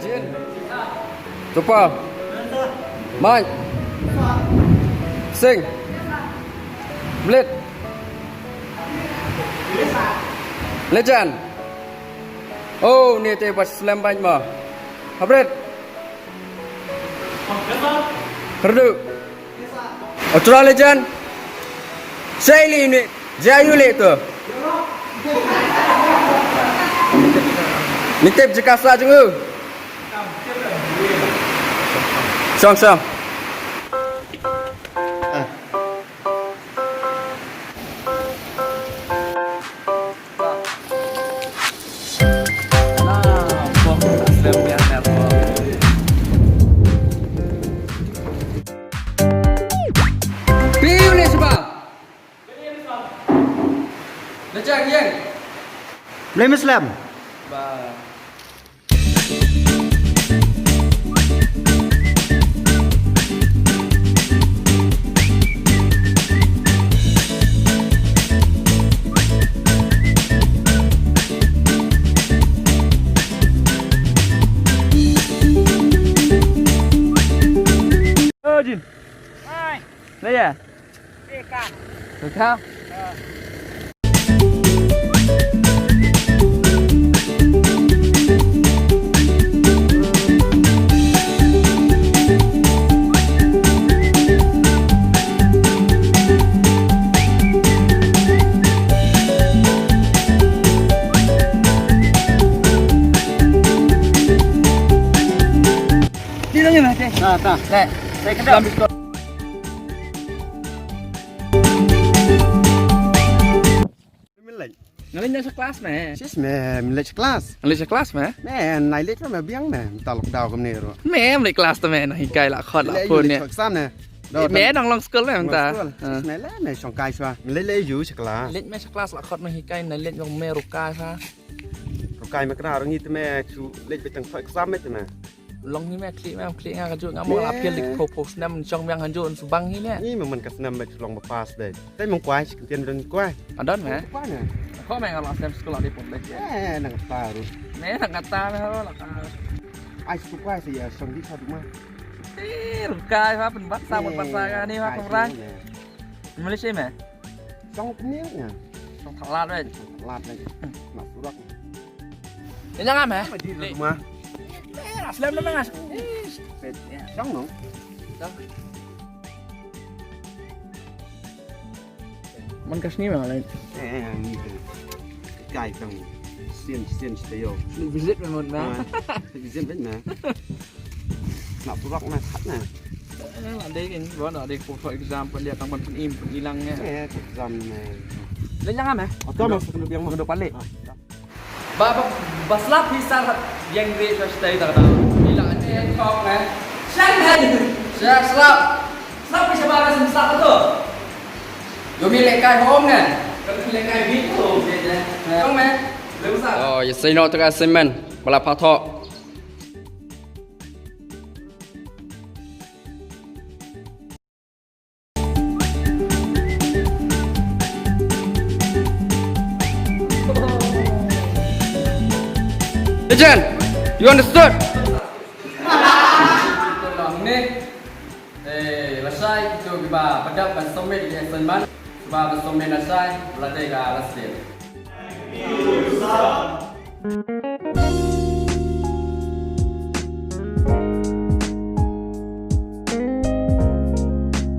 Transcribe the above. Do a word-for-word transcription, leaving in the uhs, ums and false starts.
Jin. Tupa. Mai. Sing. Blit. Lejan. Oh, ni te bas slem bain ma. Habret. Kerdu. Ultra Legend. Saili ni. Jayu le tu. Nitip jekasa jengu. Song song. Piu ni shuba. Dah cak yang. Blei Muslim. Ba. Oh, Jin. Hai. Dah ya? Dah kah? Di lang yun, ate. Ta, ta. Te. Te, kena. Min leit. Nga leit sha klas me. Sis me, min leit sha klas. Nga leit sha klas me. Me, nai leit me biang me. Mynta lockdown kumne ruh. Me, min leit klas te me, nang hikai la khot la phone ne. Exam ne. Me nang long skul me mynta. Sis me, leit me shongkai shwa. Min leit leit ïa u sha klas. Leit me sha klas la khot nang hikai, nang leit long me rukai shwa. Rukai me kra rang ïa te me, chu leit beit tang khot exam me te me. Long hi me, khlieh me, khlieh nga kajuh nga mo la phial dik phew phew snem, shong biang hanjuh shu bang hi me. Ni me man ka snem me chu long ba pass dei. Te mong kwai shi kyntien don kwai. Ka don me. Kwai ne. Ko me nga la snem skul la dei pom dei. Eh, nang ta ruh. Me nang kata me ho la ka. Ai shu kwai sa ïa shong di sa du ma. Ti rukai ha pynbat sa pynbat sa ka ni ha pynrang. Malaysia me. Shong pynïeng ïa. Shong thalat wei. Thalat wei. Na surak. Ïa nga me. Ma di lu ma. Eh, aslem na me nga. Shong no. Man ka sngi ma lai. Eh, ni. Kai tang. Sien sien stay yo. Ni visit me mon na. Visit me na. Na surak na khat na. Eh, la dei kin, ba na dei ko, for example, ïa tang ban pynim, pynim lang ïa. Eh, exam ne. Leh lang am eh? Oto ma, sekenu biang ma. Sekenu pale. Ba, ba, ba slap hi sar ïeng re sha stay ta da. Ila ne kok ne. Shan ne. Sha slap. Slap hi sha ba sim slap tu. Yo mi le kai home ne. Kan le kai bi tu. Kong me. Le sa. Oh, you say no to assignment. Bala phatok. Ejen, you understood? Eh, lashai kito kiba padap ban submit ïa assignment, kiba ban submit lashai, la dei ka last day.